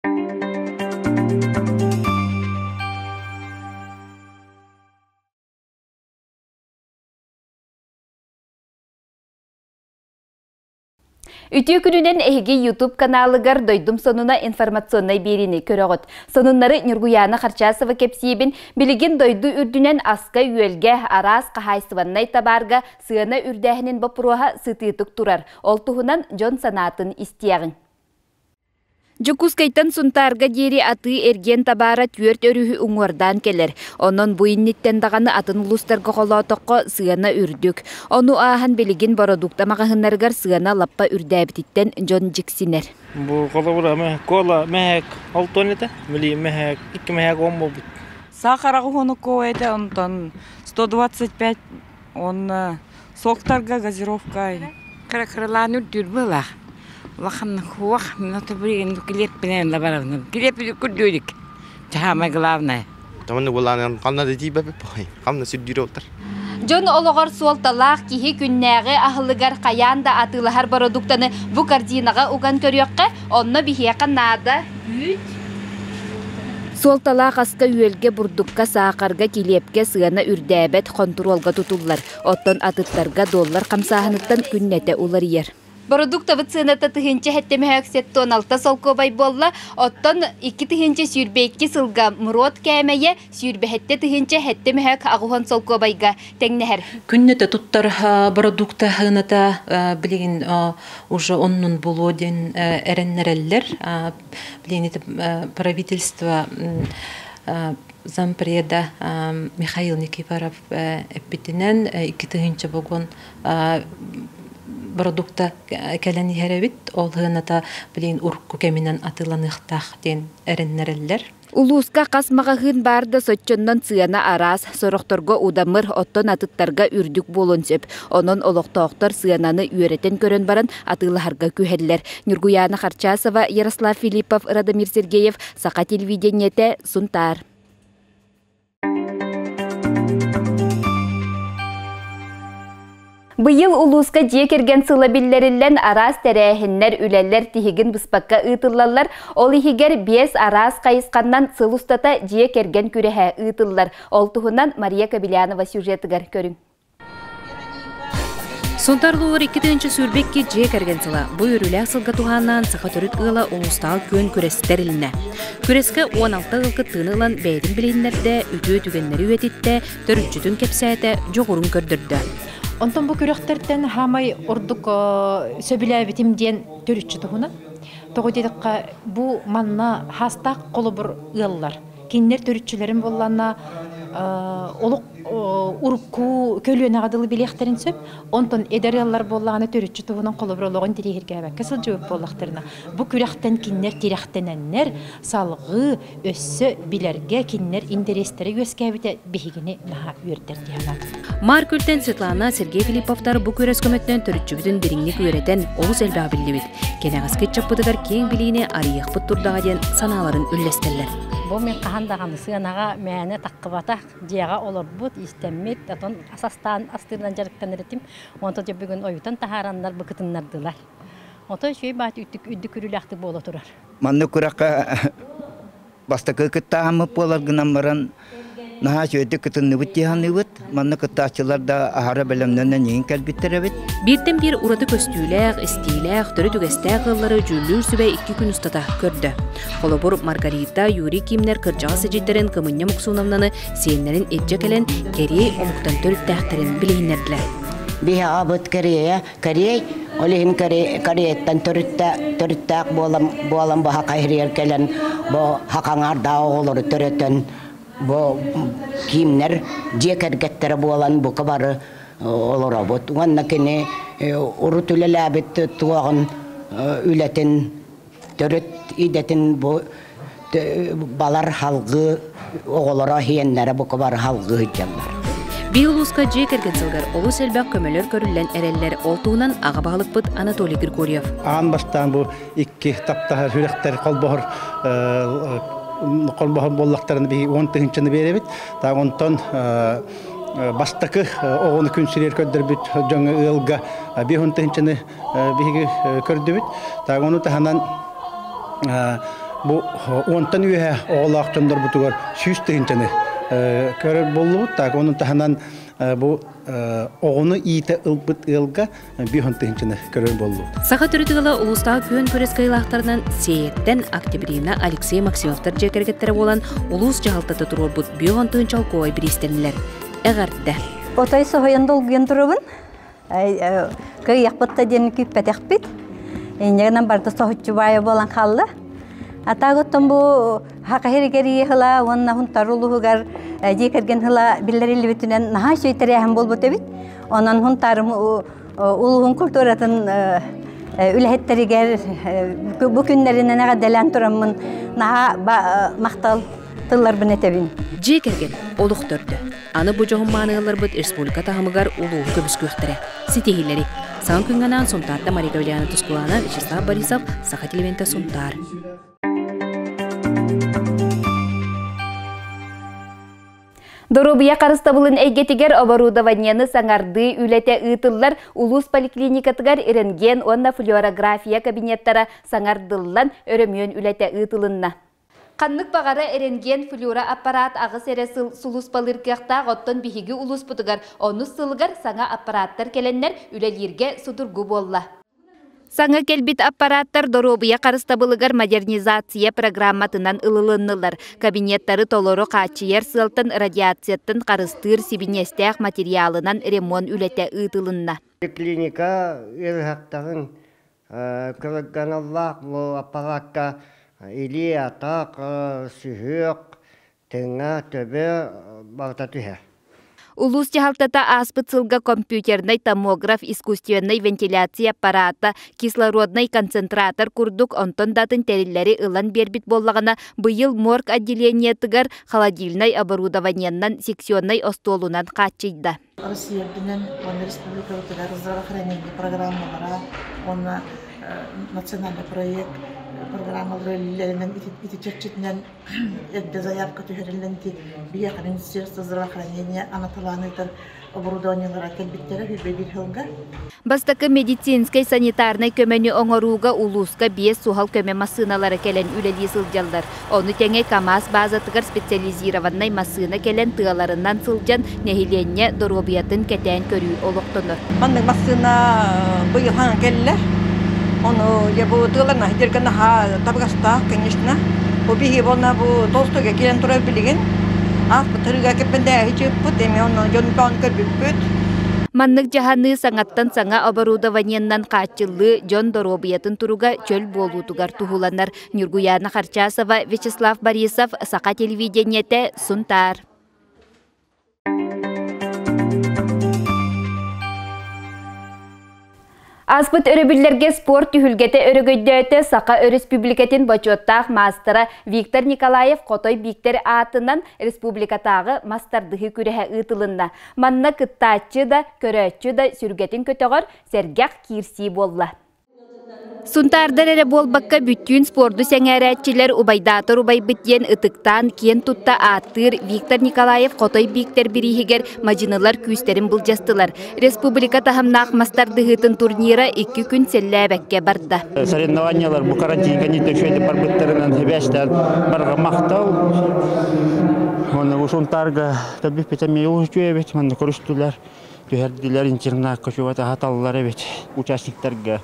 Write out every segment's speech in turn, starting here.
Үтүө күнүнэн эһиги YouTube каналыгар Дойдум сонуна информационнай биэриини көрөҕүт. Сонуннары Ньургуйаана Харчасова кэпсиибин. Билигин дойду үрдүнэн аска-үөлгэ, араас хаһаайыстыбаннай табаарга сыана үрдээһинин боппуруоһа сытыытык турар. Ол туһунан дьон санаатын истиэҕиҥ. Дьокуускайтан Сунтаарга диэри атыы-эргиэн табаара түөрт өрүһү уҥуордаан кэлэр. Онон бу инниттэн даҕаны атын улуустарга холоотоххо сыана үрдүк. Ону ааһан билигин бородуукта маҕаһыыннарыгар сыана лаппа үрдээбититтэн дьон дьиксинэр. Бу холобура кола мэһэк алтон этэ, били мэһэк икки мэһэк он буолбут. Сахараҕы хонукко этэ, онтон 125 он Соктарга газировка. Кыра-кыралаан үрдүүр быһыылаах. Улахан хуох, но билигин килиэппинэн да барабын. Килиэп күрдүүрүк. Самое главное. Таманы булаанан ханна да тиийбэппит хамна сүрдүүр олтар. Дьон олоҕор суолталаах киһи күннээҕи аһылыгар хайаан да атыылаһар бородууктаны бу корзинаҕа уган көрүөххэ, онно биһиэхэ наада үүт, Суолталаах аска-үөлгэ, бурдукка, саахарга, килиэпкэ сыана үрдээбэт, хонтуруолга тутуллар. Оттон атыттарга доллар хамсааһыныттан күннэтэ уларыйар. Бородууктабыт сыаната тыһыынча сэттэмэһэ сеттон алта солкуобай буолла, оттон 2 022 сылга МРОТ кээмэйэ сүүрбэһэттэ тыһыынча сэттэмэһэ аҕыһон солкуобайга тэҥнэһэр. Күннэтэ туттар бородуукта сыаната билигин уже оннун булуо диэн эрэннэрэллэр. Билигин правительство зампреда Михаил Никифоров эппитинэн 2 тыһыынча вагон продукта кэлэн иһэр эбит. Ол сыаната билигин урукку кэминэн атыыланыахтаах диэн эрэннэрэллэр. Улууска хас маҕаһыын баар да соччоннон сыана араас, сорохторго удамыр, оттон атыттарга үрдүк буолуон сөп. Онон олохтоохтор сыананы үөрэтэн көрөн баран атыылаһарга күһэллэр. Ньургуйаана Харчасова, Ярослав Филиппов, Радомир Сергеев, Саха телевидениетэ, Сунтаар. Быйыл улууска дьиэ кэргэн сыла биллэриллэн араас тэрээһиннэр, үлэлэр тиһигин быспакка ыытыллаллар. Ол иһигэр биэс араас хайысханнан сыл устата дьиэ кэргэн күрэһэ ыытыллар. Ол туһунан Мария Кобелянова сюжетыгар көрүҥ. Сунтаар улууһугар 2022 дьиэ кэргэн сыла. Бу үөрүүлээх сылга туһааннаан саха төрүт ыала улуустааҕы күөн күрэс тэрилиннэ. Күрэскэ 16 ыал кыттыыны ылан бэйэтин билиһиннэрдэ, үтүө түгэннэри үйэтиттэ, төрүччүтүн кэпсээтэ, дьоҕурун көрдөрдө. Онтон бу күрэхтэртэн хаамай ордук сөбүлээбитим диэн төрүччү туһунан. Тоҕо диэтэххэ, бу манна хаастаах холобур ыаллар. Кинилэр төрүччүлэрин буолланна олох урукку көлүөнэҕэ дылы билиэхтэрин сөп. Онтон эдэр ыаллар буоллаҕына төрүччү туһунан холобур олоҕун тириэһиргээбэккэ сылдьыбыт буоллахтарына, бу күрэхтэн кинилэр тирэхтэнэннэр, салҕыы өссө билэргэ кинилэр интэриэстэрэ үөскээбитэ биһигини наһаа үөрдэр дии санаатым. Маар Күлтэн Светлана, Сергей Филипповтар бу күрэс көмөтүнэн төрүччүбүтүн дириҥник үөрэтэн олус элбэҕи биллибит. Кэнэҕэски ыччаппытыгар киэҥ билиини арыйыахпыт турдаҕа диэн санааларын үллэстэллэр. Бу мин хаһан даҕаны сыанаҕа мээнэ таххыбатах, дьиэҕэ олорбут, иистэммит, отон ас астаан астыырынан дьарыктанар этим. Онтон дьэ бүгүн ойутан таһаараннар быкытыннардылар. Отой үчүгэй баат үрдүк үрүлээхтик буола турар. Маннык күрэххэ бастакы кыттааһыммыт буолар гынан баран наһаа үчүгэйдик кытынныбыт дии саныыбыт. Манна кыттааччылар да аһара бэлэмнэнэн иһин кэлбиттэр эбит. Бииртэн биир ураты көстүүлээх, истиилээх, төрүт үгэстээх ыаллары дьүүллүүр сүбэ икки күн устата көрдө. Холобур, Маргарита, Юрий Кимнер кырдьаҕас эдьиийдэрин Кымынньа Муксуновнаны сиэннэрин илдьэ кэлэн кэриэй омуктан төрүттээхтэрин билиһиннэрдилэр. Биһи аҕабыт Корея, Корей, ол иһин Кореяттан төрүттээх буолан, буолан бу Хакайрыгар кэлэн бу хакаҥаардаах оҕолору төрөтөн бу киимнэр дьиэ кэргэттэрэ буолан бука бары олоробут. Уонна кини урут үлэлээбит туоҕун үлэтин төрүт идэтин бу балар халгыы оҕолоро иһиэннэрэ бука бары халгыы сылдьаллар. Бии улууска дьиэ кэргэн сылыгар олус элбэх көмөлөр көрүллэн эрэллэр. Ол туһунан аҕа баһылыкпыт Анатолий Григорьев. Аан бастаан бу икки таптаһар сүрэхтэр холбоһор холбоһор буоллахтарына биһи 10 тыһыынчаны биэрэбит. Так онтон бастакы оҕону күн сиригэр көрдөрбүт дьоҥҥо ыалга 50 тыһыынчаны биһиги көрдүбүт. Так ону таһынан Бу онтан үөһэ оҕолоох дьоннорбутугар 100 тыһыынчаны көрөр буоллубут. Так, онун таһынан бу оҕону иитэ ылбыт ыалга 5 тыһыынчаны көрөр буоллубут. Саха төрүт ыала улуустааҕы күөн күрэс кыайыылаахтарынан Сиэйэттэн Октябрина, Алексей Максимовтар дьиэ кэргэттэрэ буолан улуус дьаһалтата туруорбут 5 тыһыынча олкуобай бириистэннилэр. Эҕэрдэ! Отой соһуйан долгуйан турабын. Кыайыахпыт да диэн күүппэтэхпит. Инньэ гынан барыта соһуччу баайа буолан хаалла. Атаак оттон бу Хакахиригэр ыла уонна Хунтар улууһугар дьиэ кэргэн ыла биллэриллибитинэн наһаа үчүгэй тэрээһин буолбут эбит. Онон Хунтарым улууһун культуратын үлэһиттэригэр бу күннэринэн эҕэрдэлээн тураммын наһаа махтал тылларбын этэбин. Дьиэ кэргэн олох төрдө. Аны бу дьоһун мааныгаларбыт республика таһымыгар улууһу көмүскүөхтэрэ. Ситиһиилэри. Саҥа күҥҥэ анаан Сунтаарта Мария Гаврильевна Тускулана, Вячеслав Борисов, Саха телевидениета Сунтаар. Доруобуйа харыстабылын эйгэтигэр оборудованиены саҥардыы үлэтэ ыытыллар улуус поликлиникатыгар рентген уонна флюорография кабинеттара саҥардыллан өрөмүөн үлэтэ ыытылынна. Ханнык баҕара рентген флюро аппарат аҕыс эрэ сыл сулууспалыыр кыахтаах, оттон биһиги улууспутугар онус сылыгар саҥа аппараттар кэлэннэр үлэлииргэ судургу буолла. Саҥа кэлбит аппараттар доруобуйа харыстабылыгар модернизация программатынан ылылыннылар. Кабинеттары толору хааччыйар сыалтан радиацияттан харыстыыр сибиниэстээх материалынан ремонт үлэтэ ыытылынна. Клиника ыарыһахтарын кыргыналлаах бу аппараакка илии, атах, сүһүөх, тыҥа, төбө барыта түһэр. Улуус дьаһалтата ааспыт сылга компьютернай томограф, искусственнай вентиляция аппарата, кислороднай концентратор курдук онтон да атын тэриллэри ылан биэрбит буоллаҕына, быйыл морг отделениетыгар холодильнай оборудованиеннан секционнай остуолунан хааччыйда. Россия үрдүнэн уонна республикабытыгар здравоохранение программалара уонна национальный проект программалара үлэлэринэн ити чэрчитинэн эрдэ заявка түһэриллэн ити биһиэхэ Министерство здравоохранения анаталаан ыытар оборудованиелара кэлбиттэрэ сүүрбэ биир сылга. Бастакы медицинскэй санитарнай көмөнү оҥорууга улууска биэс суһал көмө массыыналара кэлэн үлэлии сылдьаллар. Ону тэҥэ КАМАЗ баазатыгар специализированнай массыына кэлэн тыаларынан сылдьан нэһилиэнньэ доруобуйатын кэтээн көрүү олохтонор. Маннык массыына быйыл хаҥа кэллэ. Ону дьэ бу тыаларынан сылдьарга наһаа табыгастаах, конечно. Бу биһиги буолна бу Толстойга киирэн турар билигин. Ааспыт ырыга кэппэндээһи чыыппыт, эмиэ онно дьон көрбүппүт. Маннык дьаһаныы саҥаттан саҥа оборудованиеннан хааччыллыы дьон доруобуйатын туруга чөл буолуутугар туһуланар. Ньургуйаана Харчасова, Вячеслав Борисов, Саха телевидениетэ, Сунтаар. Ааспыт өрөбүллэргэ спорт түһүлгэтэ өрөгөйдөөтө Саха Өрөспүүбүлүкэтин бочуоттаах маастара Виктор Николаев Хотой Бииктэр аатынан республикатааҕы мас тардыһыы күрэһэ ыытылынна. Манна кыттааччы да, көрөөччү да сүргэтин көтөҕөр сэргэх киирсии буолла. Сунтаардар эрэ буолбакка бүттүүн спорду сэҥээрээччилэр убайдаатар убайбыт диэн ытыктаан киэн тутта ааттыыр Виктор Николаев Хотой Бииктэр бирииһигэр мадьынылар күүстэрин былдьастылар. Республика таһымнаах мас тардыһыытын турнира икки күн сэллээбэккэ барда. Соревнованиялар бу карантинга нитөшөйдү барбыттарынан хибэстэн барга махтал. Оны Сунтаарга табиппит эмиэ үчүөбүт манна көрүстүлэр. Түһэрдилэр интернакка чугата хаталлар эбит участниктарга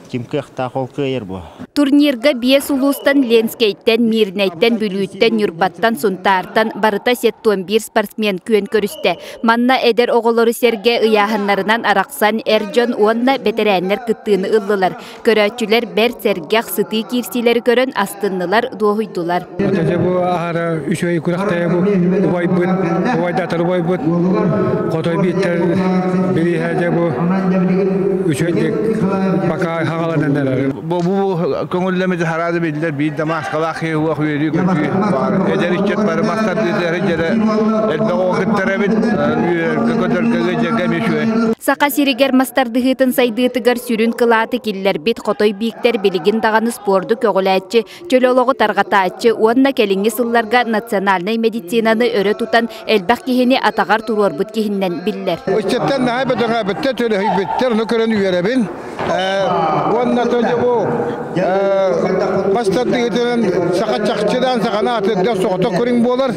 ким кыахтаах ол кыайар буо. Турнирга биэс улуустан Ленскэйтэн, Мирнэйтэн, Бүлүүттэн, Ньурбаттан, Сунтаартан барыта 71 спортсмен күөн көрүстэ. Манна эдэр оҕолору сэргэ ыйааһыннарынан арахсан эр дьон уонна бэтэрээннэр кыттыыны ыллылар. Көрөөччүлэр бэрт сэргэх сытыы киирсиилэри көрөн астыннылар, дуоһуйдулар. Дьэ бу аһара үчүгэй күрэхтэһэ бу убайбыт, убайдаатар убайбыт, хотой бииттэр бирииһэ дьэ бу үчүгэйдик пока хаҕаланан эрэр. Бу көҥүллэммит хараады биллэр биир да мааскалаах киһи уох үөрүү көтүү баар. Эдэр ыччат бары мастардыытыгар дьэрэ элбэх оҕо кыттар эбит. Үөргө көтөргө дьэргэ эмиэ үчүгэй. Саха сиригэр мас тардыһыытын сайдыытыгар сүрүн кылааты киллэрбит Хотой Бииктэр билигин даҕаны спорду көҕүлээччи, чөл олоҕу тарҕатааччы уонна кэлиҥҥи сылларга национальнай медицинаны өрө тутан элбэх киһини атаҕар туруорбут киһиннэн биллэр. Ыччаттан наһаа бөдөҥөөбүттэр, төлөһүйбүттэр, ону көрөн үөрэбин. Уонна то бу бастардыгытынан саха чахчыдан сахана атырда соҕото көрүҥ буолар.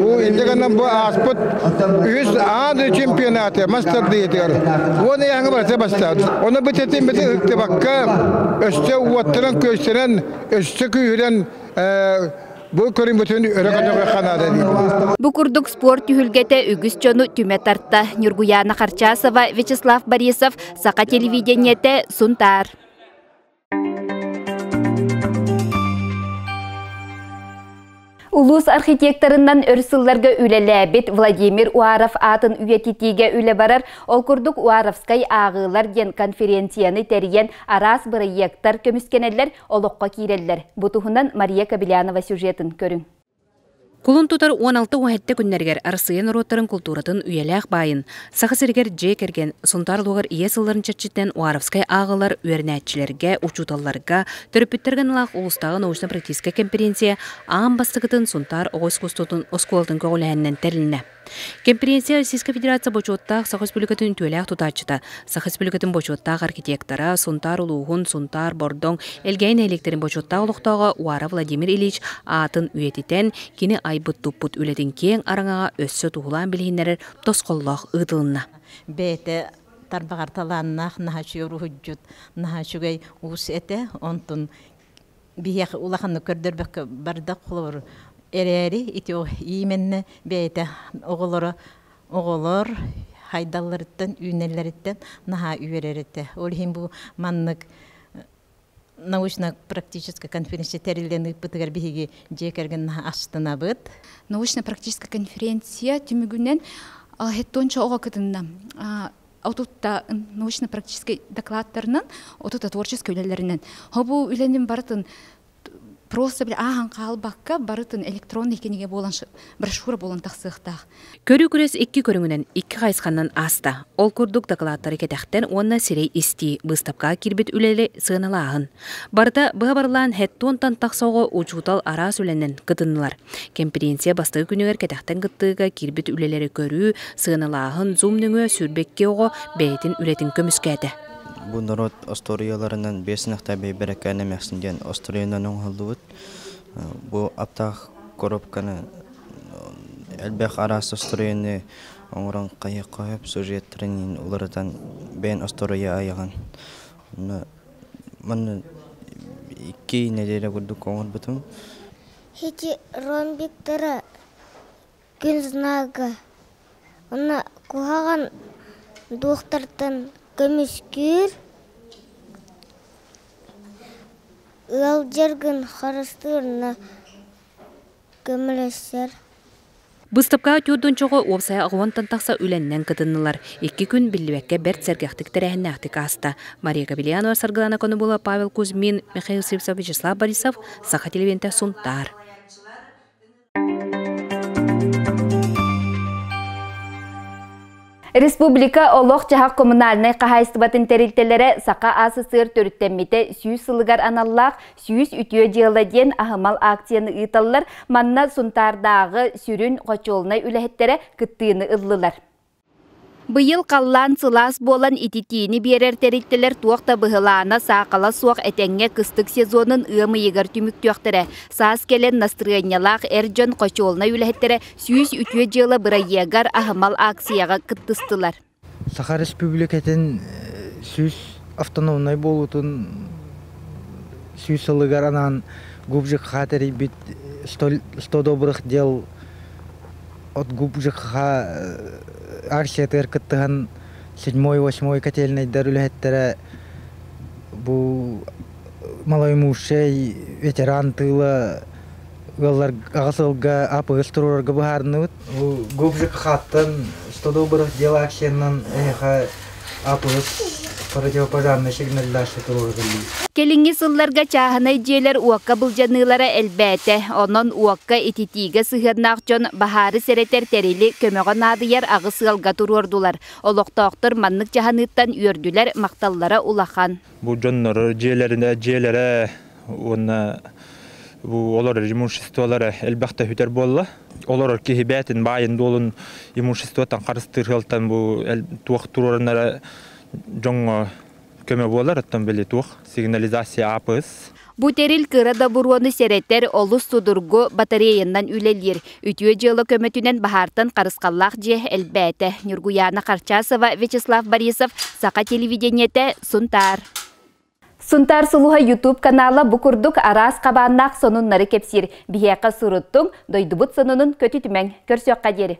Бу инде бу ааспыт үһүс аан чемпионаты мастардыгытыгар. Уон ыйааҥы барыта бастаат. Оны битетин бити ыктыбакка өссө уоттаран көстөрөн өссө күүһүрэн бу көрүҥбүтүн өрө көтөҕүөххэ наада диибин. Бу курдук спорт түһүлгэтэ үгүс дьону түмэ тарта. Ньургуяна Харчасова, Вячеслав Борисов, Саха телевидениетэ, Сунтаар. Улуус архитекторынан өр сылларга үлэлээбит Владимир Уаров аатын үйэтитиигэ үлэ барар. Ол курдук Уаровскай ааҕыылар диэн конференцияны тэрийэн араас бырайыактар көмүскэнэллэр, олоххо киирэллэр. Бу туһунан Мария Кобелянова сюжетын көрүҥ. Кулун тутар 16-17 күннэригэр Арассыыйа норуоттарын култууратын үйэлээх баайын, Саха сиригэр дьиэ кэргэн, Сунтаар улууһугар ийэ сылларын чэрчитинэн Уаровскай ааҕыылар үөрэнээччилэргэ, учууталларга, төрөппүттэргэ аналлаах улуустааҕы научно-практическай кэмпириэнсийэ аан бастакытын Сунтаар оҕо искусствотын оскуолатын көҕүлээһининэн тэрилиннэ. Кэмпириэнсийэ Российскай Федерация бочуоттаах Саха Республикатын үтүөлээх тутааччыта, Саха Республикатын бочуоттаах архитектора, Сунтаар улууһун, Сунтаар, Бордоҥ, Элгээйи нэһилиэктэрин бочуоттаах олохтооҕо Уара Владимир Ильич аатын үйэтитэн, кини айбыт-туппут үлэтин киэҥ араҥаҕа өссө туһулаан билиһиннэрэр тосхоллоох ыытылынна. Бэйэтэ тарбаҕар талааннаах, наһаа үчүгэй уруһуйдьут, наһаа үчүгэй уус этэ. Онтун биһиэхэ улаханнык көрдөрбөккө бардах холобур эрээри ити иимэннэ бэйэтэ оҕолоро оҕолор хайдалларыттан үүнэллэриттэн наһаа үөрэр этэ. Ол иһин бу маннык научно-практическая конференция тэриллэн ыыппытыгар биһиги дьиэ кэргэн наһаа астынабыт. Научно-практическая конференция түмүгүнэн хеттонча оҕо кытынна. Отутта научно-практическай докладтарынан, отутта творческий үлэлэринэн. Хобу үлэнин барытын просто бile ааһан хаалбакка барытын электронный кинигэ буолан брошюра буолан тахсыахтаах. Көрүү күрэс икки көрүҥүнэн икки хайысханан ааста. Ол курдук дакылааттары кэтэхтэн уонна сирэй истии, быыстапкаҕа киирбит үлэли сыаналааһын. Барыта быһа барылаан хеттуонтан тахса оҕо учуутал араас үлэнэн кытыннылар. Кэмпириэнсийэ бастакы күнүгэр кэтэхтэн кыттыыга киирбит үлэлэри көрүү, сыаналааһын Zoom нөҥүө 22 оҕо бэйэтин үлэтин көмүскээтэ. Бу норуот остуоруйаларынан биэс ынахтаах бэйбэрэкээн эмээхсин диэн остуоруйанан оҥоһуллубут. Бу аптаах коробканы элбэх араас остуоруйаны оҥорон хайыахха сөп сюжеттарын уларытан бэйэн остуоруйа айаҕын. Манна икки нэдиэлэ курдук оҥорбутум. Ити ромбиктара күн знага уонна куһаҕан дуохтартан көмүскүүр, ыалдьаргын харыстыырна көмөлөсөр. Быыстапкаҕа түөрт уопсайа аҕыонтан тахса үлэннэн кытыннылар. Икки күн биллибэккэ бэрт сэргэхтик тэрээһиннээхтик ааста. Мария Кабельянова, Саргылана Конобула, Павел Кузьмин, Михаил Сивцев, Вячеслав Борисов, Саха телевидениетэ Сунтаар. Республика олох-дьаһах коммунальнай хаһаайыстыбатын тэрилтэлэрэ Саха АССР төрүттэммитэ 100 сылыгар аналлаах 100 үтүө дьыала диэн аһымал акцияны ыыталлар. Манна Сунтаардааҕы сүрүн хочуолунай үлэһиттэрэ кыттыыны ыллылар. Быйыл халлаан сылаас буолан ититиини биэрэр тэрилтэлэр туох да быһылаана, саахала суох этэҥҥэ кыстык сезонун ыам ыйыгар түмүктүөхтэрэ. Саас кэлэн настырыанньалаах эр дьон хочуолунай үлэһиттэрэ 100 үтүө дьыала бырайыагар аһымал акцияҕа кыттыстылар. Саха Республикатын 100 автономнай буолуутун 100 сылыгар анаан ГУП-ЖКХ тэрийбит 100 добрых дел от ГУП-ЖКХ акциятыгар кыттыһан 7-8 котельнайдар үлэһиттэрэ бу малоимущай ветеран тыыла ыаллар аҕыс ыалга АПС туруорарга быһаарынныбыт. Бу ГУП-ЖКХ-ттан 100 добрых дел акциянан эһиэхэ АПС противопожарный сигнализация туруора кэллибит. Кэлиҥҥи сылларга чааһынай дьиэлэр уокка былдьаныылара элбээтэ. Онон уокка ититиигэ сыһыаннаах дьон баһаары сэрэтэр тэрили көмөҕө наадыйар аҕыс ыалга туруордулар. Олохтоохтор маннык дьаһаныыттан үөрдүлэр, махталлара улахан. Бу дьоннор дьиэлэринэ дьиэлэрэ уонна бу олорор имуществолара элбэхтэ сүтэр буолла. Олорор киһи бээтин баайын дуолун имуществоттан харыстыыр сыалтан бу туох туруораннара дьоҥҥо Көмө буолар, оттон били туох сигнализация АПС. Бу тэрил кыра да буруону сэрэтэр, олус судургу, батареянан үлэлиир. Үтүө дьыала көмөтүнэн баһаартан харысхаллаах дьиэ элбээтэ. Ньургуйаана Харчасова, Вячеслав Борисов, Саха телевидениетэ, Сунтаар. Сунтаар сулуһа YouTube канала бу курдук араас хабааннаах сонуннары кэпсиир. Биһиэхэ суруттуҥ, дойдубут сонунун көтүтүмэҥ. Көрсүөххэ диэри.